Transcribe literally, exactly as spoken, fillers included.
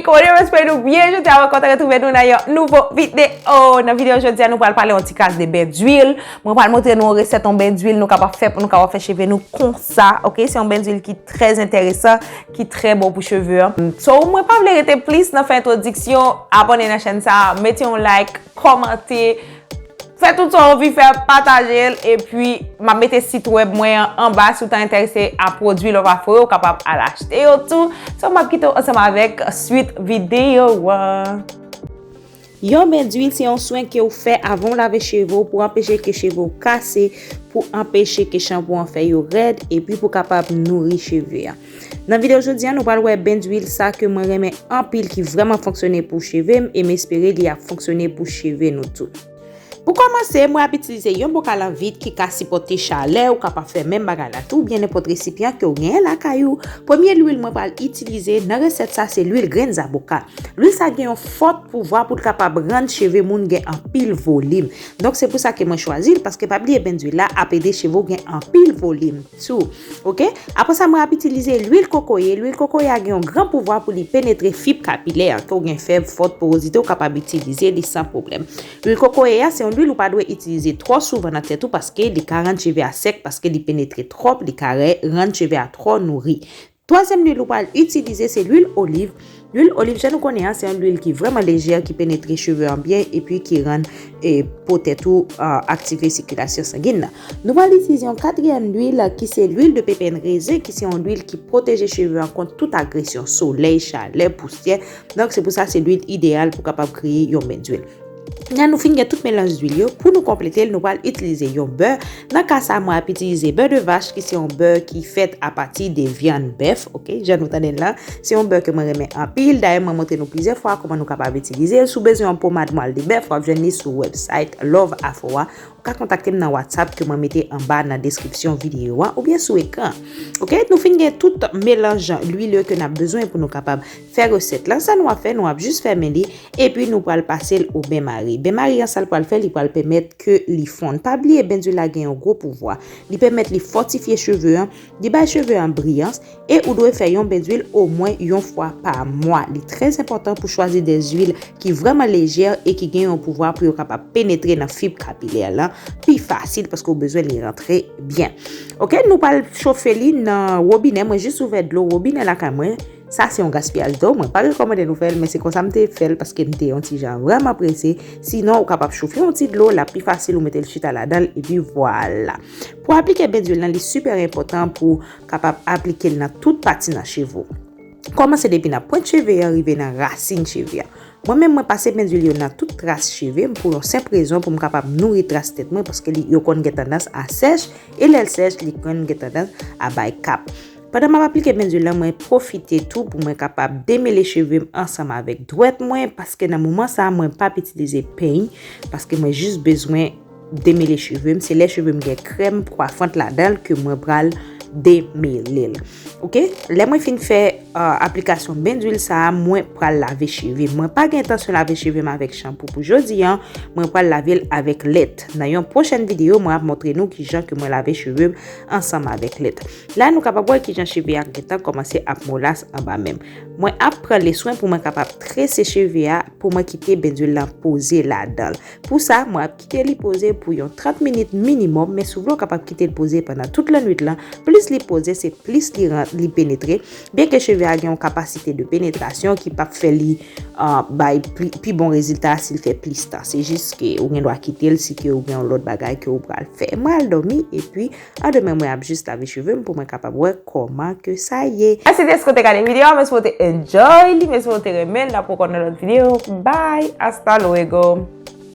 Kote m espere nou byen, jodi a mwen kontan retwouve nou nan yon nouvo videyo. Nan videyo jodi a nou pral pale yon ti kras de bendwil. Mwen pral montre nou yon resèt yon bendwil nou kapab fè pou nou kapab fè cheve nou konsa, oke? Se yon bendwil ki trè enteresan, ki trè bon pou cheve an. So, mwen pa vle rete plis nan fè entwodiksyon, abòne nan chèn sa, mete yon like, kòmante, fè tout sa w anvi fè, pataje l, epi m ap mete sit wèb mwen an anba. Si w ta enterese a pwodui Love Afro yo, w kapab al achte yo tou. So, m ap kite w ansanm avèk swit videyo a. Yon bendwil se yon swen ke w fè avan w lave cheve w pou anpeche ke cheve w kase, pou anpeche ke chanpou an fè yo rèd, epi pou kapab nouri cheve a. Nan videyo jodi a, nou pral wè bendwil sa ke mwen renmen anpil ki vrèman fonksyone pou cheve m, e m espere li ap fonksyone pou cheve nou tou. Pou kòmanse, mwen ap itilize yon bokal an vit ki ka sipòte chalè, ou kapab fè menm bagay la tou, oubyen nenpòt resipyan ke w genyen lakay ou. Premye lwil mwen pral itilize nan resèt sa se lwil grenn zaboka. Lwil sa gen yon fòt pouvwa pou l kapab rann cheve moun gen anpil volim. Donk se pou sa ke mwen chwazi l, paske pa bliye bendwil la ap ede cheve w gen anpil volim tou. Oke? Apre sa, mwen ap itilize lwil kokoye. Lwil kokoye a gen yon gran pouvwa pou li penetre fib kapilè. Ke w gen fèb, fòt porozite, w kapab itilize li san pwoblèm. Lwil kokoye a se yon lwil ou pa dwe itilize twò souvan nan tèt ou paske li ka rann cheve a sèk, paske li penetre twòp, li ka rè- rann cheve a twò nouri. Twazyèm lwil ou pral itilize se lwil oliv. Lwil oliv, jan nou konnen an, se yon lwil ki vrèman lejè, ki penetre cheve an byen epi ki rann e, po tèt ou a, aktive sikilasyon sangin nan. Nou pral itilize yon katriyèm lwil ki se lwil de pepen rezen, ki se yon lwil ki pwoteje cheve an kont tout agresyon, solèy, chalè, pousyè. Donk se pou sa se lwil ideyal pou kapab kreye yon bendwil. Kounye a nou fin gen tout melanj lwil yo, pou nou konplete l, nou pral itilize yon bè. Nan ka sa, mwen ap itilize bè de vach, ki se yon bè ki fèt apati de vyann bèf, oke? Jan nou tande l la, se yon bè ke mwen renmen anpil. Dayè, mwen montre nou plizyè fwa kòman nou kapab itilize l. Si w bezwen yon pomad mwal de bèf, w ap jwenn li sou website Love Afro a. Ou ka kontakte m nan WhatsApp ke mwen mete anba nan deskripsyon videyo a oubyen sou ekran. Oke, nou fin gen tout melanj lwil yo ke n ap bezwen pou nou kapab fè resèt la. Sa nou ap fè, nou ap jis fèmen li, epi nou pral pase l o benmari. Benmari an, sa l pral fè, li pral pèmèt ke li fonn. Pa bliye, bendwil la gen yon gwo pouvwa. Li pèmèt li fòtifye cheve an, li bay cheve an briyans, e ou dwe fè yon bendwil omwen yon fwa pa mwa. Li trè enpòtan pou chwazi de zwil ki vrèman lejè e ki gen yon pouvwa pou yo kapab penetre nan fib kapilè lan pi fasil, paske w bezwen li rantre byen. Oke, nou pral chofe li nan wobinè. Mwen jis ouvè dlo wobinè lakay mwen. Sa se yon gaspiyaj dlo. Mwen pa rekòmande nou fè l, men se konsa m te fè l paske m te yon ti jan vrèman prese. Sinon, ou kapab chofe yon ti dlo, l ap pi fasil, ou mete l chita ladan l, epi vwala. Pou aplike bendwil lan, li sipè enpòtan pou kapab aplike l nan tout pati nan cheve w. Kòmanse depi nan pwent cheve an rive nan rasin cheve an. Mwen menm, mwen pase bendwil yo nan tout tras cheve m pou yon senp rezon, pou m kapab nouri tras tèt mwen, paske li, yo konn gen tandans a sèch, e lè l sèch, li konn gen tandans a bay kap. Pandan m ap aplike bendwil lan, mwen pwofite tou pou mwen kapab demele cheve m ansanm avèk dwèt mwen, paske nan moman sa a, mwen p ap itilize peny, paske mwen jis bezwen demele cheve m. Se lè cheve m gen krèm kwafant ladan l ke mwen pral demele l. Oke? Lè mwen fin fè, euh, aplikasyon bendwil sa a, mwen pral lave cheve m. Mwen pa gen entansyon lave cheve m avèk chanpou pou jodi an. Mwen pral lave l avèk lèt. Nan yon pwochèn videyo, mwen ap montre nou kijan ke mwen lave cheve m ansanm avèk lèt. La, nou kapab wè kijan cheve a gentan kòmanse ap molas anba men m. Mwen ap pran le swen pou mwen kapab trese cheve a, pou mwen kite bendwil lan poze ladan l. Pou sa, mwen ap kite li poze pou yon trant minit minimòm, men si w vle, w kapab kite l poze pandan tout lannwit lan. Plis li poze, se plis li ran-, li penetre. Byenke cheve a gen yon kapasite de penetrasyon ki p ap fè li, ah, bay pli, pi bon rezilta si l fè plis tan. Se jis ke ou gen dwa kite l si ke ou gen yon lòt bagay ke ou pral fè. Mwen al dòmi, epi a demen, mwen ap jis lave cheve m pou mwen kapab wè kòman ke sa ye. Mèsi dèske w te gade videyo a, mwen espere w te enjoy li, mwen espere w te renmen l, n ap wè w nan lòt videyo. Bye, hasta luego.